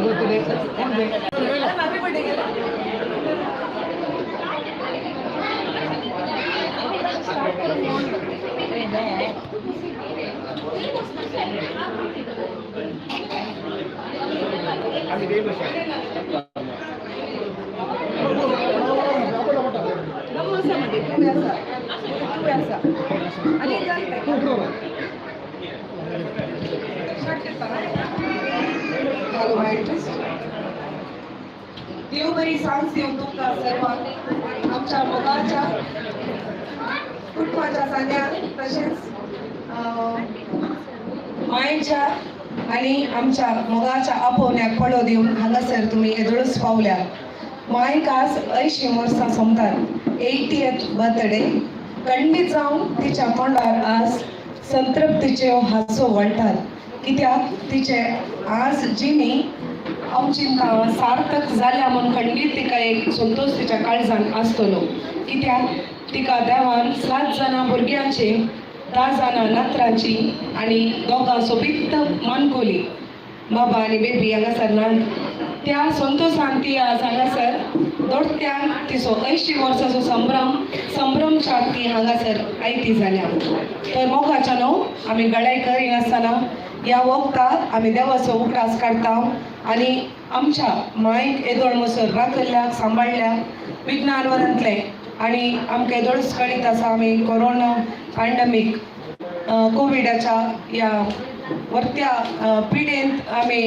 Birthday. देव बरी सांज दिवं तुमकां सर्वांक आमच्या मोगाच्या कुटुंबाच्या सांग्यार तशेंच मायेच्या आनी आमच्या मोगाच्या आपोवण्याक पळो दिवन हांगासर तुमी येदोळच पावल्या. मायक आज 80 वर्सां सोंपतात, 80th birthday. खंडीत जावन तिच्या तोंडार आज संतृप्तीच्यो हांसो वळटात, कित्याक तिचे आज जिणी आमची सार्थक जाल्या म्हूण खंडीत तिका एक संतोश तिच्या काळजान आसतलो. कित्याक तिका देवान 7 जाणां भुरग्यांची, 10 जाणां नातरांची आनी दोगां सोबीत मानकोली बाबा आनी बेबी हांगासर ना. त्या संतोशान ती आज हांगासर दोडत्यान तिचो 80 वर्साचो संभ्रमच्याक ती हांगासर आयती जाल्या. तर मोगाच्या न्हू आमी गडाय करिनासतना ह्या वखदाक आमी देवाचो उगडास काडटा आनी आमच्या मायक येदोळ मसर राखल्ल्याक सांबाळ्ळ्याक विज्ञानवरांतलें आनी आमकां येदोळच कळीत आसा आमी कोरोना पॅन्डमीक कोविडाच्या ह्या वरत्या पिडेंत आमी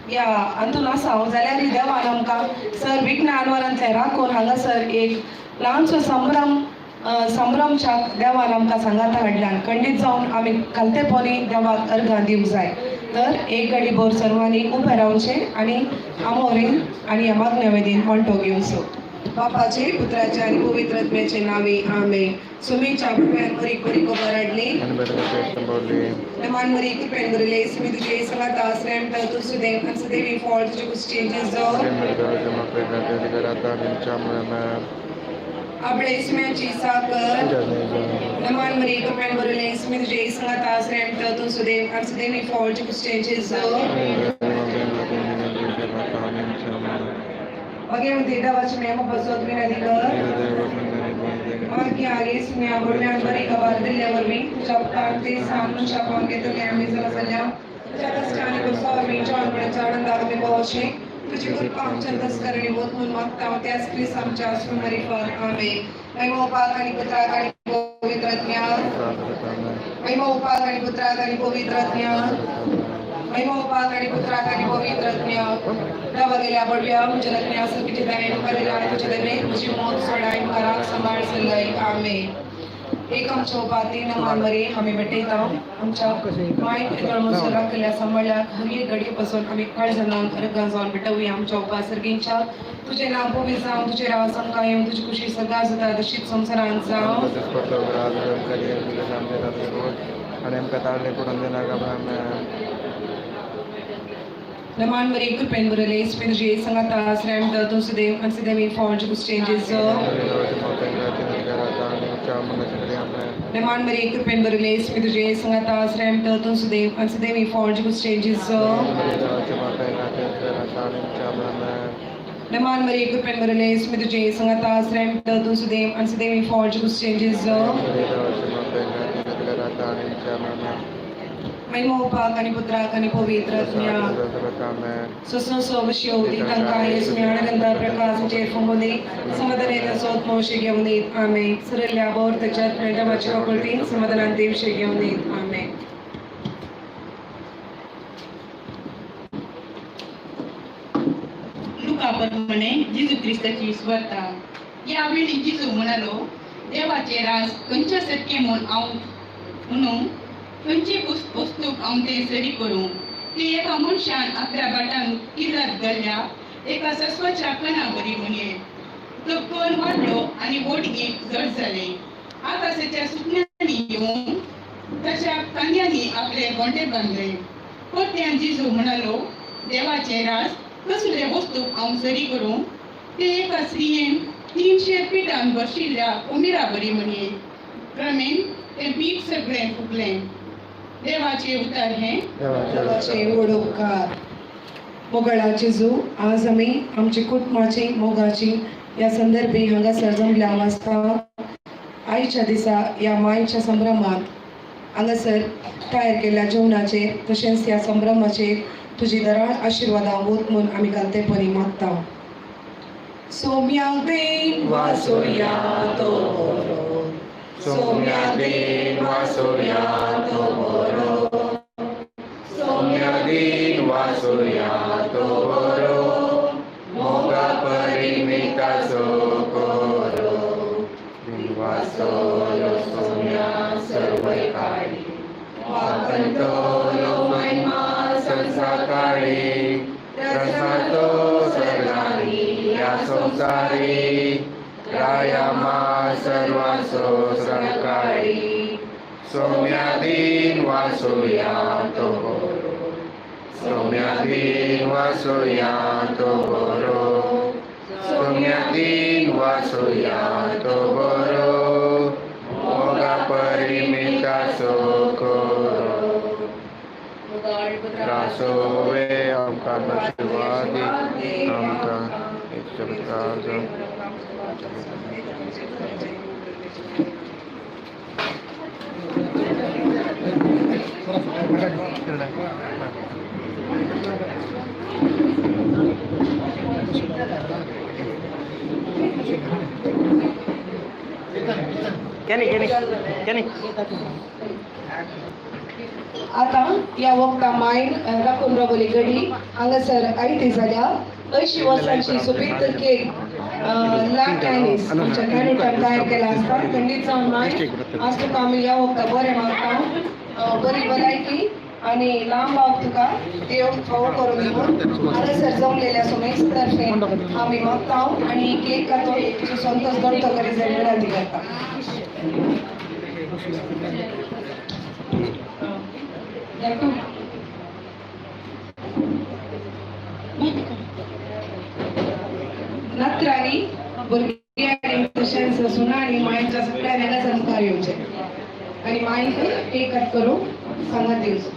ह्या हातून आसा जाल्यार देवान आमकां सर विज्ञानवरांतलें राखून हांगासर एक ल्हानसो संभ्रमच्याक देवान आमकां सांगाता हाडल्यान खंडीत जावन आमी खालतेपणी देवाक अर्घां दिवंक जाय. तर एक घडी भर सर्वांनी उबें रावचें आनी आमोरीन आनी ह्या मागण्या वेदीन वांटो घेवचो. बापाचे पुत्राचे आनी पवित्र आत्म्याचे नावे आमेन. सुमीच्या कृपेन बरी बरी खबर हाडली. नमान मरी कृपेन भरले सुमी तुझे संगाता श्रेष्ठ तू सुदेव आणि सुदेवी फळ तुझे कुस्चे जेजो. आपले इसम्याची साखर. नमान मरी कृपेन भरले सुमी तुझे संगाता श्रेष्ठ तू सुदेव आणि सुदेवी फळ तुझे कुस्चे जेजो. बघेमध्ये देवाची मेम बसवत विनंती कर. मागीर येसम्या व्हडल्यान बरी खबर दिल्ल्या वरवीं तुज्या उपकार ते सान मनशां पावन घेतले आमी समजल्या. तुज्या कश्टांनी गोसां वरवीं जॉन म्हणच्या आनंदाक आमी पावोवचें. तुजी कृपा आमच्या तस्करणी वत म्हूण मागता त्याच क्रिस्त आमच्या सुमरिफात. आमेन. महिमा उपाक आनी पुत्राक आनी पवित्र आत्म्याक. महिमा उपाक आनी पुत्राक आनी पवित्र आत्म्याक. महिमा उपाक आनी पुत्राक आनी पवित्र आत्म्याक. देवा गेल्या बडव्या म्हज्या लग्न सर्गीचे दयेन मुखार दिला तुज्या दयेन म्हजी मौत सोडाय मुखाराक सांबाळ सल्लय. आमेन. एक आमच्या उपाती नमान मरी आमी भेटयता आमच्या मायक येदोळ राखल्या सांबाळल्याक हर एक घडये पासून आमी काळजान अर्गां जावन भेटोवया. आमच्या उपा सर्गींच्या तुजें नांव पवित्र जावं, तुजें राज आमकां येवं, तुजी खुशी सदां जाता तशीच संवसारांत जावं. नमान मरी कृपेन भरले स्मी तुझे संगाता श्रेष्ठ तूं सुदेव आणि सुदेवी फळ तुझे जेजो. नमान मरी कृपेन भरले स्मी तुझे संगाता श्रेष्ठ तूं सुदेव आणि सुदेवी फळ तुझे जेजो. नमान मरी कृपेन भरले स्मी तुझे संगाता श्रेष्ठ तूं सुदेव आणि सुदेवी फळ तुझे जेजो. महिमा उपाक आनी पुत्राक आनी पवित्र आत्म्याक. ससो विषयोदी तांकां येसम्या आनंद प्रकाश चेर फुंगोनी समाधानेन सोत मोशी घेवन येत. आमेन. सरल्या बोर त्याच्यात देवाच्या कळतीन समाधानान देवशे घेवन येत. आमेन. लुका प्रमाणे जेजू क्रिस्ताची सुवार्ता. ह्या वेळी जेजू म्हणालो, देवाचे राज खंयच्या सारकें म्हूण हांव म्हणून खंयचे वस्तूक हांव तें सरी करूं? ती एका मनशान आपल्या भाटान किल्लात घाल्ल्या एका सस्वाच्या कणा बरी म्हणये. तो कण वाडलो आनी व्हड एक जड जालें. आकाशाच्या सुकण्यांनी येवन ताच्या कांद्यांनी आपले गोंडे बांदले. परत्यान जेजू म्हणालो, देवाचे राज कसले वस्तूक हांव सरी करूं? ते एका स्त्रियेन 300 पिठान बशिल्ल्या उमिरा बरी म्हणये. क्रमेन तें पीठ सगळें फुगलें. देवाचे उतर हें. देवाचे व्हड उपकार. मोगळा जेजू, आज आमी आमची कुटुंबाची मोगाची ह्या संदर्भी हांगासर जमल्या वाचता. आयच्या दिसा ह्या मायच्या संभ्रमांत हांगासर तयार केल्ल्या जेवणाचेर तशेंच ह्या संभ्रमाचेर तुजी दराळ आशिर्वादां वत म्हूण आमी कांतेपणी मागता. सोम्याक देन वासोया तो बरो, सोम्या दिन वासोया तो बरो, सोम्या दिन वासोया तो बरो, मोगा परिमिताचो करो. वासोलो सोम्या सर्वय काळी, वापरतलो महिमा संसाकाळी, रसातो सर्गानी या संसारी, राया मा सर्वांसो सरकाळी. सोम्या दिन वासोया तो बरो, सोम्या दिन वासोया तो बरो, सोम्या दिन वासोया तो बरो, मोगा परिमिताचो करो. त्रासोवे आमकां आशिर्वाद दी आमकां एक चमत्कार जावं. केनी केनी केनी. आता या वखदा मायन राखून रावली गडी हांगासर आयती जाल्या 80 वर्सांची सोबीत केक ला कॅनिस आमच्या कॅनिटान तयार केला आसता. खंडीत जावन माय, आज तुका आमी ह्या वखदा बरें मागता, बरी भलायकी आनी लांब बाब तुका देव फावो करून दिवं. हांगासर जमलेल्या सुमेस तर्फे आमी मागता आनी केक कातून तुजो संतोश दोडतो करी जाय विनंती करता. नत्रांनी भुरग्यांनी तशेंच सुनांनी मायच्या सगळ्यांनी हांगासर मुखार येवचें आनी मायक केक कट करूंक सांगात दिवचो.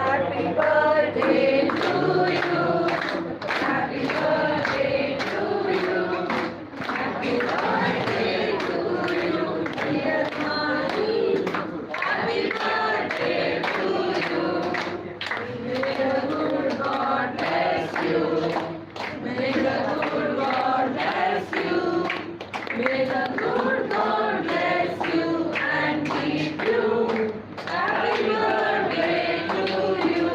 Happy birthday to you. Happy birthday to you. Happy birthday to you, dear Mani. Happy birthday to you. May the good God bless you. May the good God bless you. May the good God bless you and keep you. Happy birthday to you.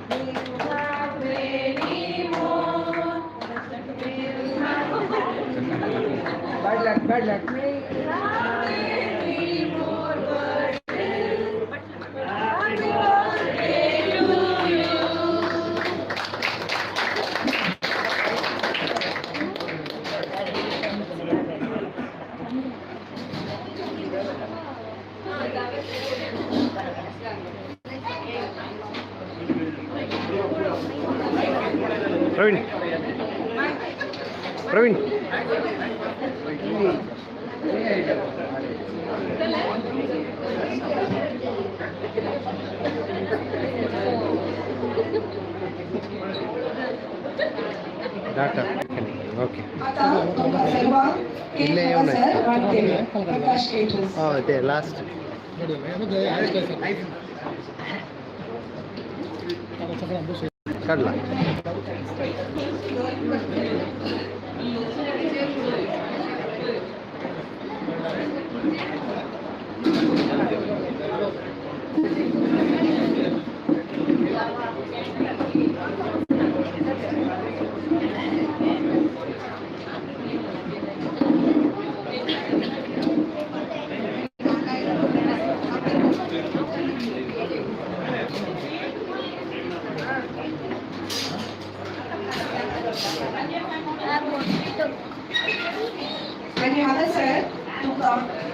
May you have many more. May you have Bad luck, bad luck. Many more birthdays. Happy birthday to you. Praveen, Praveen. Data okay. आता तुमकां सर्वांक cake इल्लें येवं हांगासर वाडटले Prakash caters. हय, ते last काडला.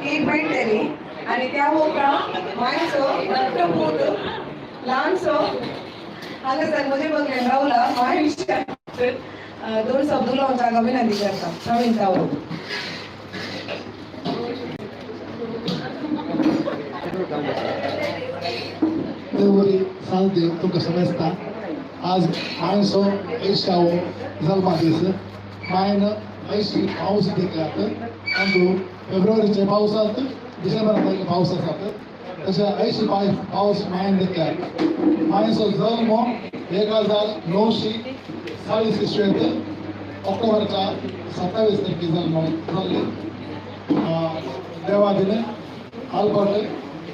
Cake मेळटली आनी त्या उपरांत मायचो धाकटो पूत ल्हानसो हांगासर म्हजे बगलेन रावला माय विशयाक दोन शब्द उलोवंक विनंती करता. प्रवीण तावरो. देवरी सांज देव तुमकां समजता. आज मायसो ऐशावो जल्मा दीस. मायन ऐशी पावस देखल्यात अंदू फेब्रुवारीचे पावसात डिसेंबरात पावस आसात तशें ऐशी पावस मायन देखल्यात. मायसो जल्म 1940 इसवेंत ऑक्टोबरच्या 27 तारखे जल्म जाल्ले. देवादीन आल्बर्ट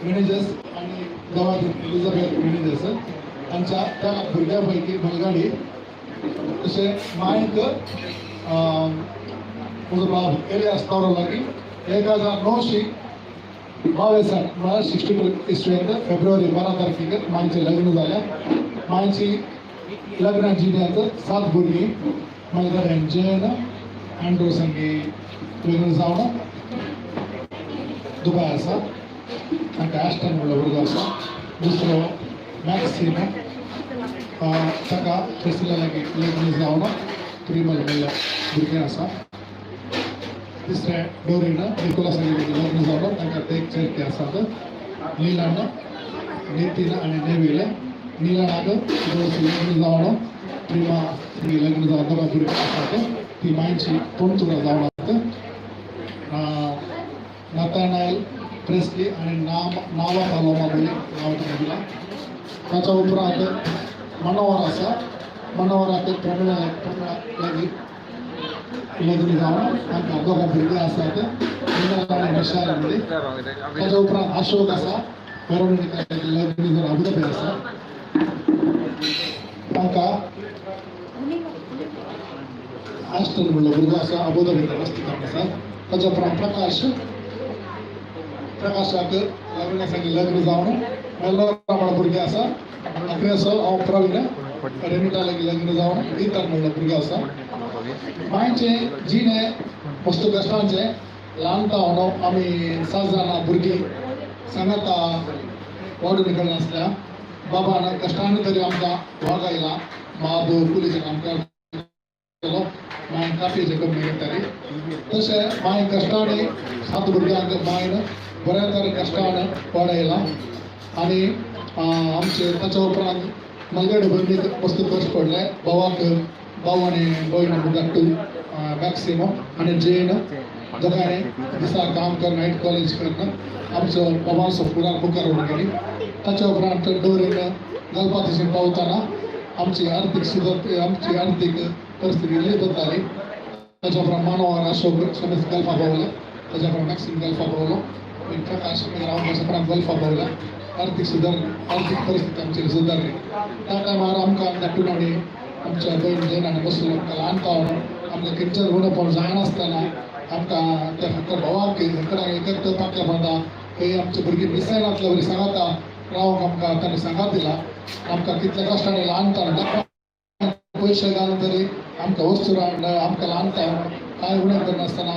मिनेजस आणि देवादीन एलिझाबेथ मिनेजस हांच्या त्या भुरग्या पैकी बलगाडी. तशें मायक म्हजो बाब एलियास तावरो लागीं 1922 म्हळ्यार 62 इसवेंत फेब्रुवारी 12 तारखेक मांयचें लग्न जालें. मांयची लग्न जिण्यात 7 भुरगीं. मागीर जेन अँड्रू संगी लग्न जावन दुबाय आसा. तांकां एश्टन म्हणलो भुरगो आसा. दुसरो मॅक्सिम ताका प्रिसिला लागीं लग्न जावन प्रिमल म्हणलो भुरगें आसा. तिसरें डोरीन निकोला संगी लग्न जावन तांकां एक चेडके आसात. निलान नितीन आनी नेवील. निलानाक लग्न जावन प्रिमा संगी लग्न जावन दोगां भुरगीं आसात. ती मांयची पणतुरां जावन आसात. नतानायल प्रेस्ली आनी नावा पालोमा बोली नांव ताणें दिलां. ताच्या उपरांत मनोहर आसा. मनोहराक प्रमिळा प्रमिळा लागीं लग्न जावन तांकां दोगां भुरगीं आसात. मिनल आनी विशाल म्हणली. ताच्या उपरांत अशोक आसा. वेरोनिका लग्न जावन अबुधाबी आसा. तांकां आस्टन म्हणलो भुरगो आसा. अबुधाबी वस्ती आसा. ताच्या उपरांत प्रकाश. प्रकाशाक लग्न संगी लग्न जावन मेल्लोरा म्हणलो भुरगें आसा. अग्रेसो हांव प्रवीण रेमिटा लागीं लग्न जावन इतर म्हणलो भुरगो आसा. मांयचें जिणें वस्तू कश्टांचें. ल्हानता आमी 7 जाणां भुरगीं सांगाता वाडून निकळनासल्या. बाबान कश्टान तरी आमकां वागायला. बाब पुलीचें काम करतालो, मांय काफयेचें कंपनी घेताली. तशें मांय कश्टांनी 7 भुरग्यांक मांयन बऱ्या तरेन कश्टान वाडयला. आनी आमचे ताच्या उपरांत मलगडे भयणीक मस्त कश्ट पडले. भावाक भाव आनी भयण धाकटू मॅक्सिमो आनी जेन दोगांय दिसा काम कर नायट कॉलेज करून आमचो बाबांचो फुडार मुखार व्हरून गेली. ताच्या उपरांत डोरीन गल्पातिशीन पावतना आमची आर्थीक सुदर आमची आर्थीक परिस्थिती इल्ली बदलली. ताच्या उपरांत मानवर अशोक समेज गल्फा पावले. ताच्या उपरांत मॅक्सिम गल्फा पावलो. मागीर प्रकाश मागीर हांव उपरांत गल्फा पावले. आर्थीक सुदार आर्थीक परिस्थिती आमची सुदारली. त्या टायमार आमकां धाकटून आनी आमच्या भयण जैन आनी बसून आमकां ल्हानपण आमकां खंयच्याच उणेपण जायनासतना आमकां त्या फक्त भावाक एकडाक एकत्र पाक्या बांदा खंय आमचे भुरगीं मिसायनातल्या वरी सांगाता रावंक आमकां ताणें सांगात दिला. आमकां कितल्या कश्टांनी ल्हानपण पयशे घालून तरी आमकां वस्तू आमकां ल्हानपण कांय उणें करनासतना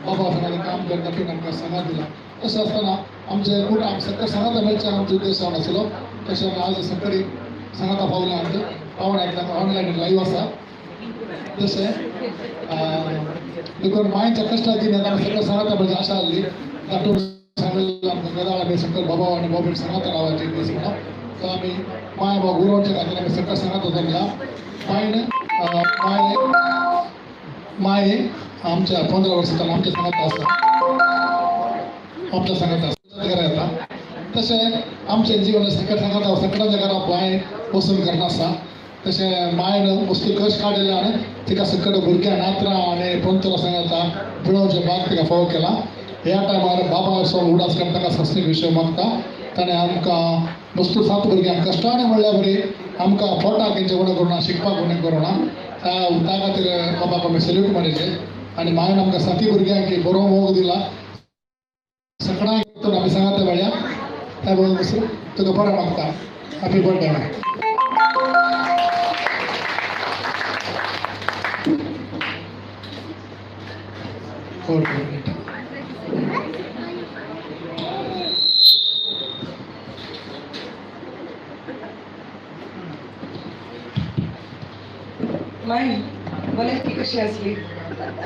बाबा सांगाता काम करता तीण आमकां सांगात दिला. तशें आसतना आमचे कुटुंब सगळें सांगाता मेळचें आमचो उद्देश जावन आसलो. तशें आमी आज सकाळी सांगाता पावल्या पावण्याक ऑनलायन लायव्ह आसा. तशें देखून मांयच्या कश्टाची आमी सगळें सांगाता म्हणजे आशा आहली. धाकटून सांगलें आमकां गदाळ आमी सकयल बाबा आनी बाबीन सांगाता रावाचे दीस म्हणून. सो आमी माय बाब उरोवचे खातीर आमी सगळें सांगाता जमला. मायन माय माय आमच्या 15 वर्सां आमच्या सांगाता आसा. आमच्या सांगाता घरा येता. तशें आमचें जिवन सकट सांगाता सकटाच्या घरा बांय वसूल करनासा. तशें मायन वस्तू कश्ट काडिल्ल्यान तिका सकट भुरग्यां नातरां आनी पंतरां सांगाता पिळोवचें भाग तिका फावो केला. ह्या टायमार बाबा सो उडास करून ताका सस्तीक विशय मागता. ताणें आमकां वस्तू 7 भुरग्यांक कश्टांनी म्हणल्यार बरी आमकां पोटाक तेंचे उणें करुना शिकपाक उणें करुना त्या खातीर बाबाक आमी सल्यूट मारिचे. आनी मायन आमकां साती भुरग्यांक बरो मोग दिला. सगळ्यांक आमी सांगाता मेळ्या त्या बरोबर तुका बरें मागता. हॅपी बर्थडे माय. माय भलायकी कशी आसली?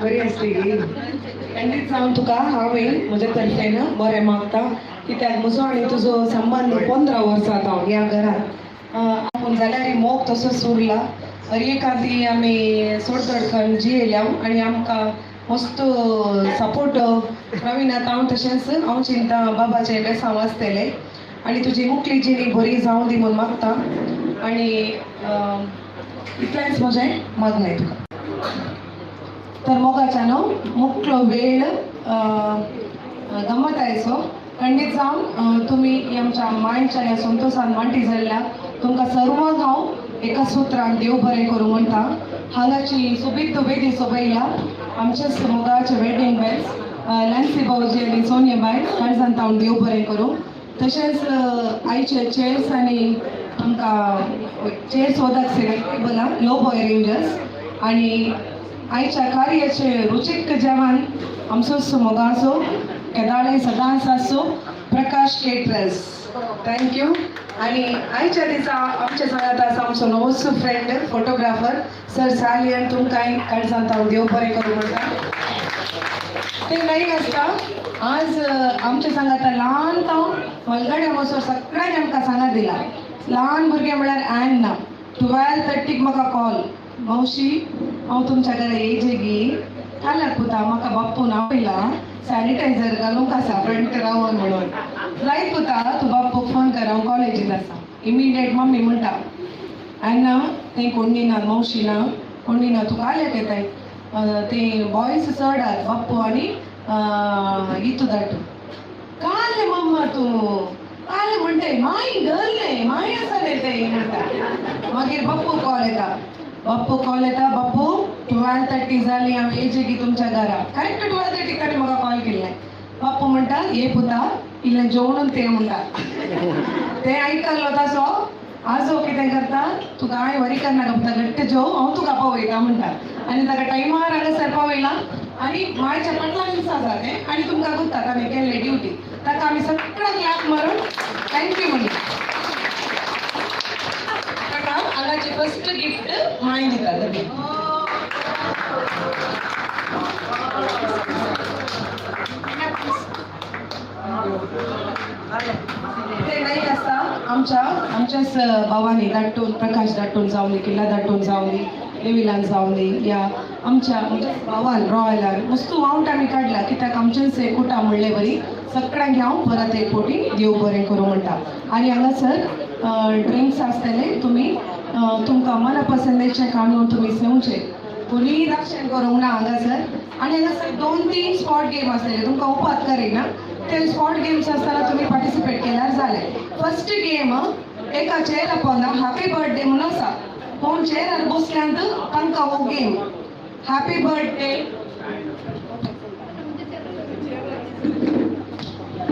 बरी आसली गी? खंडीत जावन तुका हांवें म्हज्या तर्फेन बरें मागता, कित्याक म्हजो आनी तुजो संबंद 15 वर्सां हांव ह्या घरांत आपूण जाल्यार मोग तसोच उरला. हर एकादी आमी सोडतडकन जियेल्या आनी आमकां मस्त सपोर्ट प्रवीणात. हांव तशेंच हांव चिंता बाबाचें बेसांव आसतलें आनी तुजी मुखली जिणी बरी जावं दी म्हूण मागता आनी इतलेंच म्हजें मागणें तुका. तर मोगाच्यानो मुखलो वेळ गमत आयचो. खंडीत जावन तुमी आमच्या मांयच्या ह्या संतोशान मांटी जाल्ल्या तुमकां सर्वांक हांव एका सुत्रान देव बरें करूं म्हणटा. हांगाची सोबीत वेदी सोबयला आमच्याच मोगाचे वेडींग बेल्स लॅन्सी भाऊजी आनी सोनिया बाय, काळजांत हांव देव बरें करूं. तशेंच आयचे चेयर्स आनी आमकां चेयर्स वदाक टेबलां लो बॉय रेंजर्स आनी आयच्या कार्याचे रुचीक जेवण आमचोच मोगाचो केदाळे सदांच आसो प्रकाश केटरर्स, thank you. आनी आयच्या दिसा आमच्या सांगात आसा आमचो नवोच फ्रेंड फोटोग्राफर सर सालियन, तुमकांय काळजांत हांव देव बरें करूं म्हणटा. ते नाही आसता आज आमच्या सांगाता ल्हान तावन मलगड्या मसोर सगळ्यांनी आमकां सांगात दिला. ल्हान भुरगें म्हळ्यार एन ना 12:30 म्हाका कॉल, मावशी हांव तुमच्या घरा येयचे गी काल्याक पुता म्हाका बाप्पून आपयला सॅनिटायझर घालूंक आसा फ्रंट रावन म्हणून. जायत पुता तूं बाप्पूक फोन कर, हांव कॉलेजींत आसा. इमिडिएट मम्मी म्हणटा एन्ना तें कोणी ना मावशी ना कोणी ना, तूं काल्याक येताय? ते बॉयज चड आहात बाप्पू आनी इतू धाडटू काल मम्मा तूं काल म्हणटाय माय गर्ल न्हय माय आसा न्हय तें म्हणटा. मागीर बाप्पू कॉल येता, बाप्पू कॉल येता, बाप्पू 12:30 जाली हांव येयचे की तुमच्या घरा. करेक्ट 12:30 ताणें म्हाका कॉल केल्लें. बाप्पू म्हणटा ये पुता इल्लें जेवणून ते म्हणटा. तें आयकल्लो तसो आजो कितें करता तुका हांवें वरी करनाका पुता, घट्ट जेव हांव तुका पावयता म्हणटा आनी ताका टायमार हांगासर पावयला आनी मायच्या पटला दिसा आसा तें आनी तुमकां गुत्ता ताणें केल्ले ड्युटी. ताका आमी सगळ्यांक क्लॅप मारून thank you म्हणली. ताका हांगाची फर्स्ट गिफ्ट माय दिता तुमी. ते नाही आसता आमच्या आमच्याच भावांनी दाट्टून प्रकाश दाट्टून जावं दी, किल्ला दाट्टून जावं दी, देविलान जावं दी, या आमच्या आमच्याच भावान रॉयलान वस्तू वावट आमी काडला कित्याक आमचेंच एकूटा म्हणले बरी सगळ्यांक हांव परत एक फावटी देव बरें करूं म्हणटा. आनी हांगासर ड्रिंक्स आसतले, तुमी तुमकां मना पसंदेचें काडून तुमी सेवचें, कोणीय दाक्षण करूंक ना हांगासर. आनी हांगासर 2-3 स्पॉट गेम आसतले, तुमकां उपात करिना ते स्पॉट गेम्स आसतना तुमी पार्टिसिपेट केल्यार जालें. फर्स्ट गेम एका चेअरा पोंदा हॅपी बर्थडे म्हणून आसा, कोण चेअरार बसल्यांत तांकां हो game happy birthday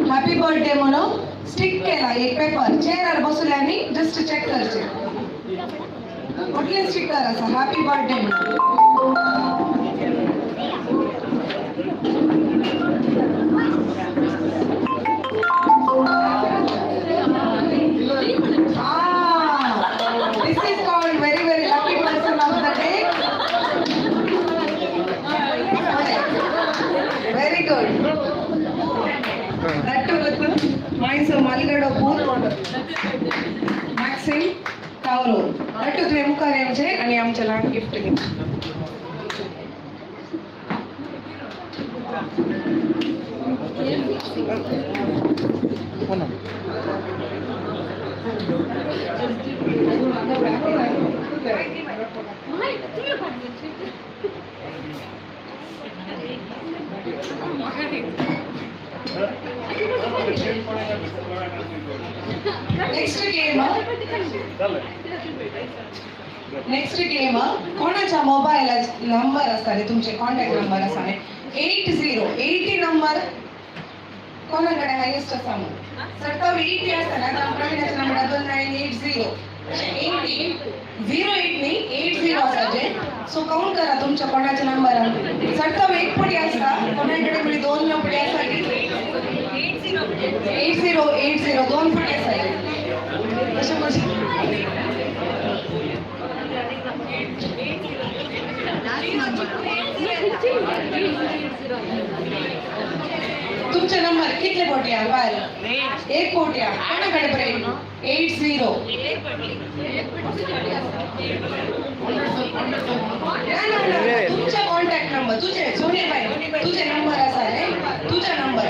happy birthday म्हणून स्टिक केला एक पेपर चेअरार बसल्यांनी जस्ट चॅक करचें कुठले स्टिकर आसा हॅपी बर्थडे म्हणून. This is called very very lucky person of the day. Very good. That ಗೊತ್ತು ಮಾಯಿಸು ಮಲ್ಗಡೋ ಪೂರ್ मॅक्सिम तावरो that तुवें मुखार येवचें आनी आमचें ल्हान गिफ्ट घेवचें. नेक्स्ट गेम, नेक्स्ट गेम कोणाच्या मोबायल नंबर आसता न्ही तुमचे कॉन्टॅक्ट नंबर आसा न्ही 8080 नंबर कोणा कडेन हायेस्ट आसा म्हणून चडतो 80 आसता ना. आतां प्रवीणाचे नंबर 9980 अशें 80 08 न्ही 80 आसा जे. सो काउंट करा तुमच्या कोणाच्या नंबरान चडतो एक पडी आसता कोणा कडेन म्हणजे 2 पडी आसा की 8080 2 पडी आसा तशें म्हणजे तुमचे नंबर कितले कोटी बायल एक कोटी कोणा कडेन बरे 80. ना ना ना, तुमचे कॉन्टॅक्ट नंबर तुझे सोनी बाई तुझे नंबर आसा रे, तुझे नंबर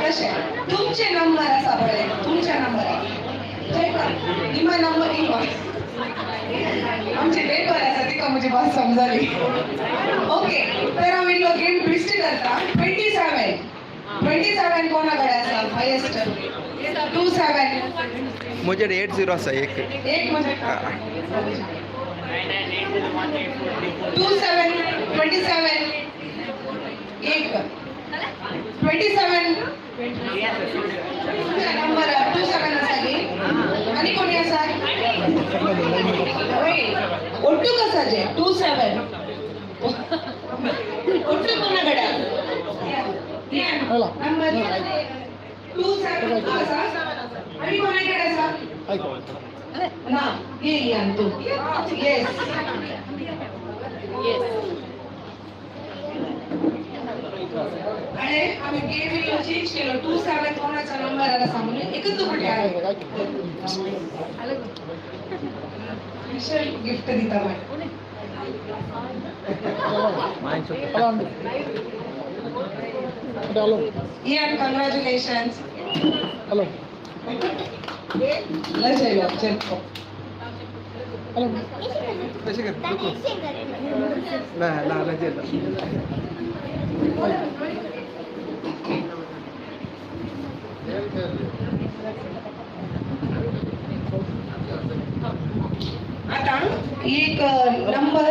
कशे तुमचे नंबर आसा पळय, तुमचे नंबर निमा नंबर इमा आमचे पेपर आसा तिका म्हजी भास समजली. ओके तर हांव इल्लो गेम ट्विस्ट करता. 27 27 कोणा कडेन आसा हायेस्ट? 27. म्हजेर 80 आसा एक. एक म्हणजे 27 27 एक 27 तुमचा नंबर 27 आसा न्ही? आनी कोणी आसा? ಒಟ್ಟು ಕಸಾಜೆ 27 ಒಟ್ಟು कोणा कडेन नंबर 27 आसा आनी कोणा कडेन आसा? ना ये यान तू. येस अरे आम्ही गेम इल्लो चेंज केलो. 27 कोणाचा नंबर आला सांगून एकच कुठे आहे स्पेशल गिफ्ट दिता माय. Ian, congratulations. Hello. लजयलो चल. हॅलो. कशें कर ना ना लजेलो. आता एक नंबर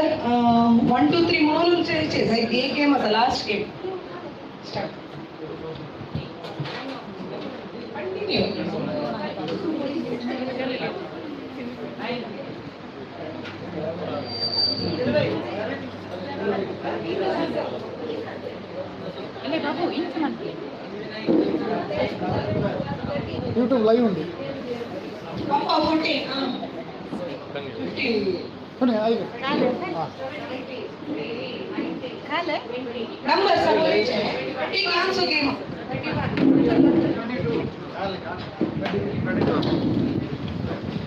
1 2 3 म्हणून एक गेम आसा last game start continue. YouTube live ఉంది. पप्पा 14 15. कोणी ऐक. नंबर समोरचे एक ल्हानसो गेम.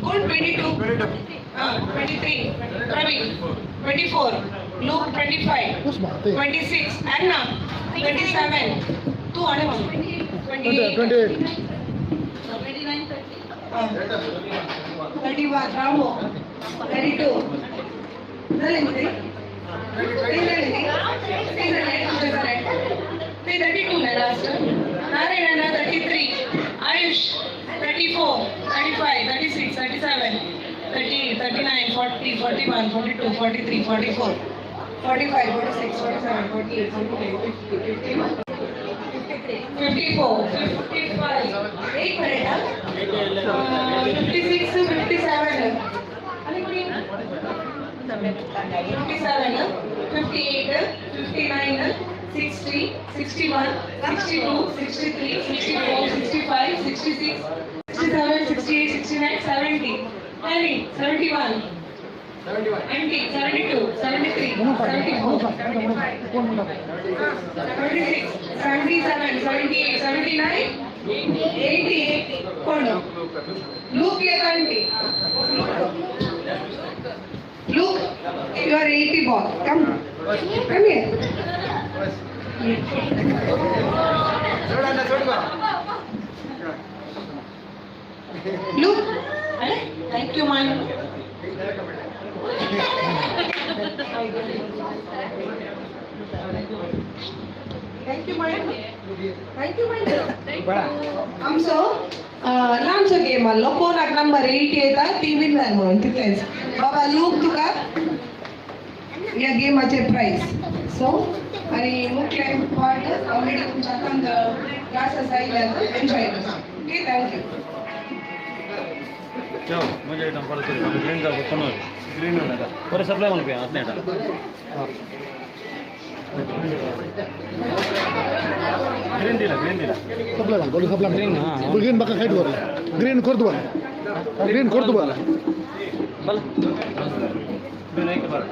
कोण 22 23 प्रवीण 24 लूक 25 उस्मा ते 26 अन्ना 27 तू आणि मग 28 28. 31 रामो 32 झाले न्ही ते? ते झाले न्ही? ते झाले तुझे झाले ते 32 ना लास्ट. नारायण 33 आयुष 34 35 36 37 38 39 40 41 42 43 44 45 46 47 48 49 50 51 54 55. एक मिनिट हा. 56 57 आणि कोणी 57 58 59 60 61 62 63 64 65 66 67 68 69 70 आणि 71 aunty 72 73 74 76 77 78 79 80. कोण लूक येत aunty? Look, you are 80 ball. Come come here. सोड ना सोड गो. लूक अरे thank you man. Thank you ma'am. Thank you ma'am. आमचो ल्हानसो गेम आहलो कोणाक नंबर 80 येता ती विन जाय म्हणून तितलेंच. बाबा लूक तुका ह्या गेमाचे प्रायज. सो आणि मुखले पार्ट ऑलरेडी तुमच्या हातान ग्लास आयल्यात एन्जॉय करा. Okay thank you. मजा आयटम परत ग्रीन जावं ग्रीन बरें सप्लाय म्हणपी आतां येता. ग्रीन दिला ग्रीन दिला. सप्लाय मार सप्लाय. ग्रीन, हां. ग्रीन बका खायट बरं ग्रीन करतो बरं ग्रीन करतो बरं. बल ग्रीन एक बरं.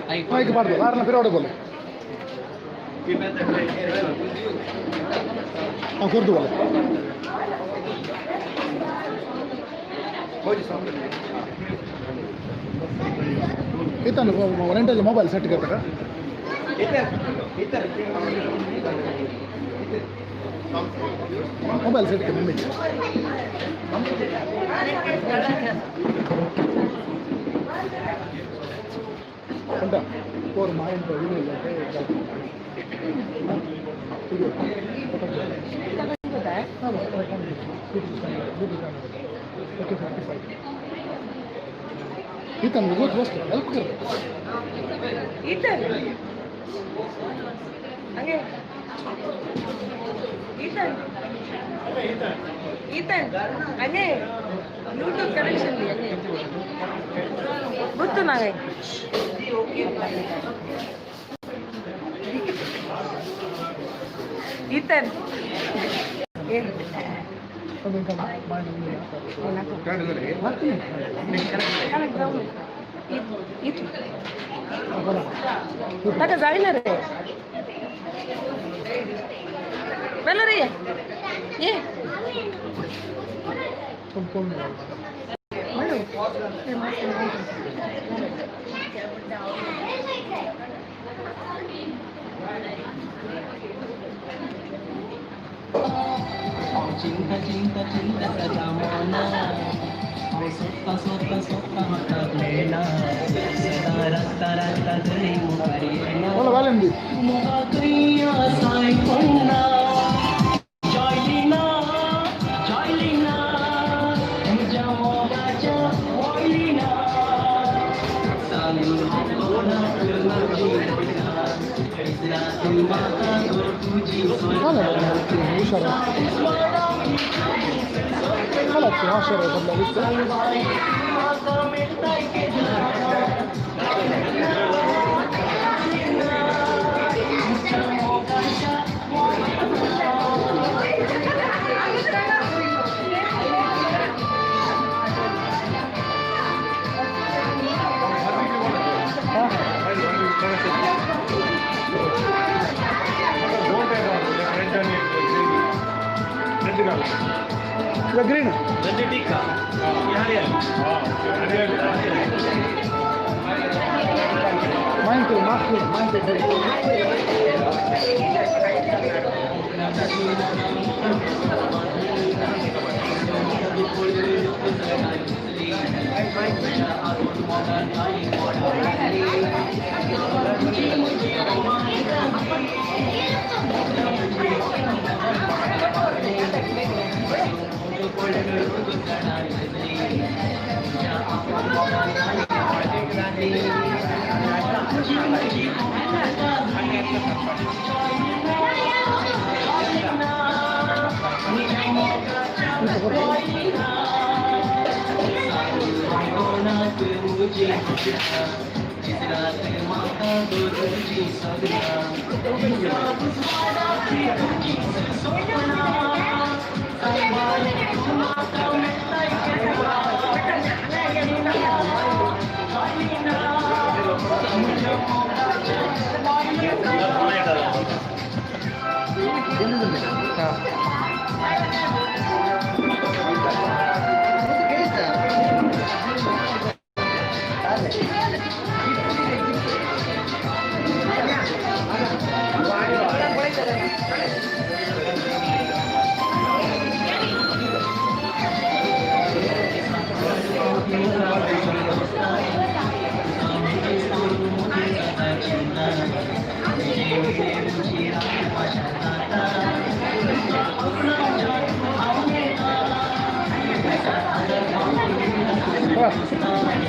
ಮೈಕ್ ಪಾಡ್ದು ಆರ್ನ ಪಿರೋಡೆ ಬೋಲೆ ಹಾಂ ಕೊರ್ದು ಬೋಲೆ ಇತ್ತಾನು ರೆಂಟಲ್ಲಿ ಮೊಬೈಲ್ ಸೆಟ್ करता. मोबाईल सेट कर मम्मी. कोणता फोर माइंड ओके 35. इथं बसलो हेल्प कर. Ethan. ಹಂಗೆ ಈತನ್ ಈತನ್ ಹಂಗೆ ಬ್ಲೂಟೂತ್ ಕನೆಕ್ಷನ್ ಹಂಗೆ ಗೊತ್ತು ನಾವೇ. ಈತನ್ ಏನು ताका जायना रे मेलो रे ये चिंता चिंता चिंता सदा मोना सोता सोता सोता म्हाका मेळना सदा राता राता थंय मुखार येना मोगा खंय आसाय कोणना जॉयलिना जॉयलिना म्हज्या मोगाच्या वॉयलिना सांगून कोणाक म्हजी रात म्हाका गो तुजी خلاص 10 ولا لسه. Green mind mask mind.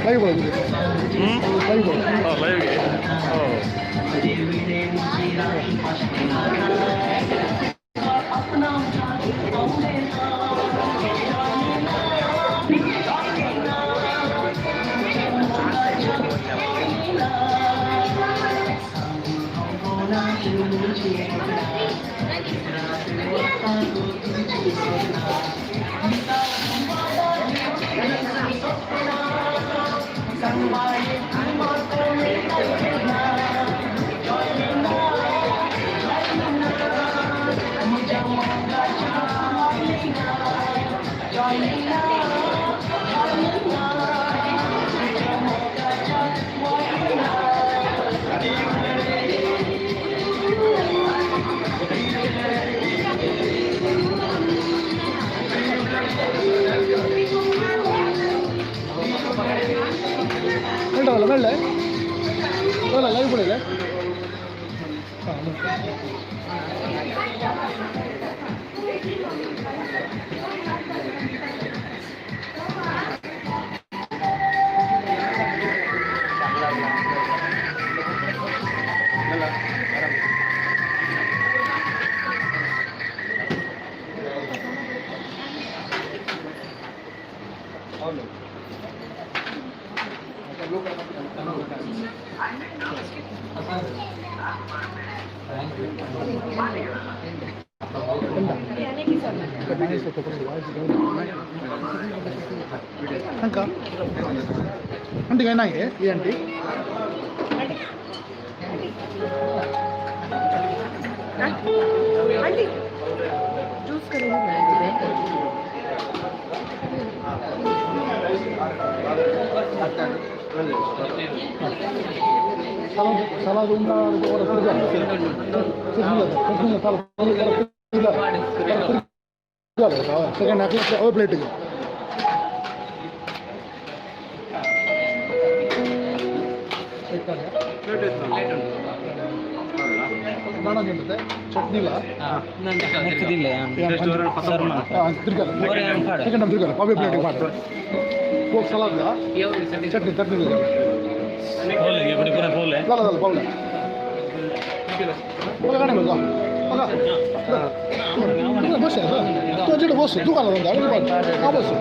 Live live. मेळटा मेळ्ळें मेळ्ळें लायव्ह पळयलें. हांका आंटी काय नाही ही आंटी. आंटी ज्यूस करून. सलाद सेकंड हाकला प्लेट. ಚಟ್ನಿಲ ಸೆಕೆಂಡ್ ತಿರ್ಗಲ್ಲ ಕಾಫಿ ಪ್ಲೇಟ್ ಮಾಡಿ ಕೋಕ್ ಸಲಾದ್ ಚಟ್ನಿ ಚಟ್ನಿ ಅಲ್ಲ ಅಲ್ಲ ಪೌಲ ಪೌಲ ಕಾಣೆ ಬಾ ಬಸ್ ತೂ ಬಸ್ ತೂಕಲ್ಲ ಆ ಬಸ್.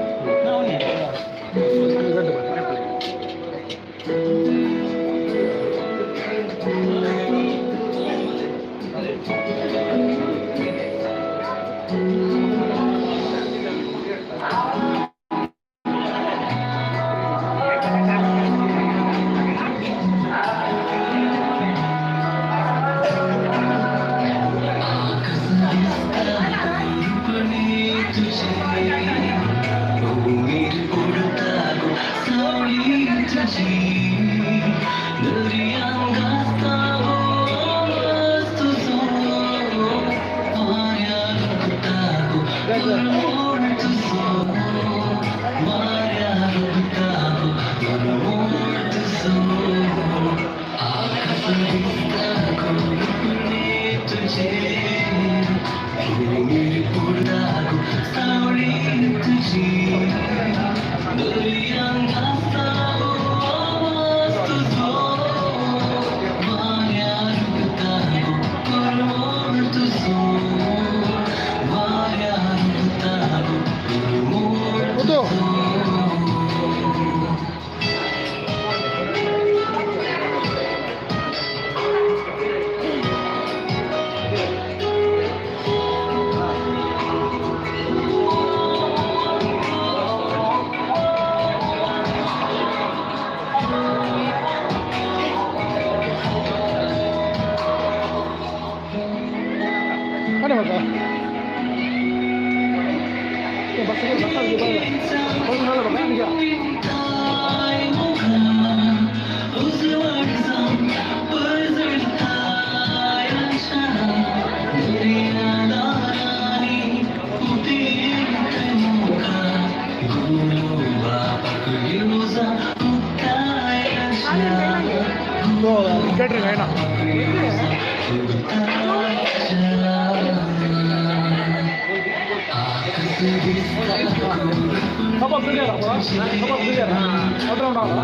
ಕೇಟ್ರಿಂಗ್ అయినా ಕಬಾಬ್ ಬಿರಿಯಾನಿ ಕಬಾಬ್ ಬಿರಿಯಾನಿ ಆರ್ಡರ್ ಮಾಡೋಣ.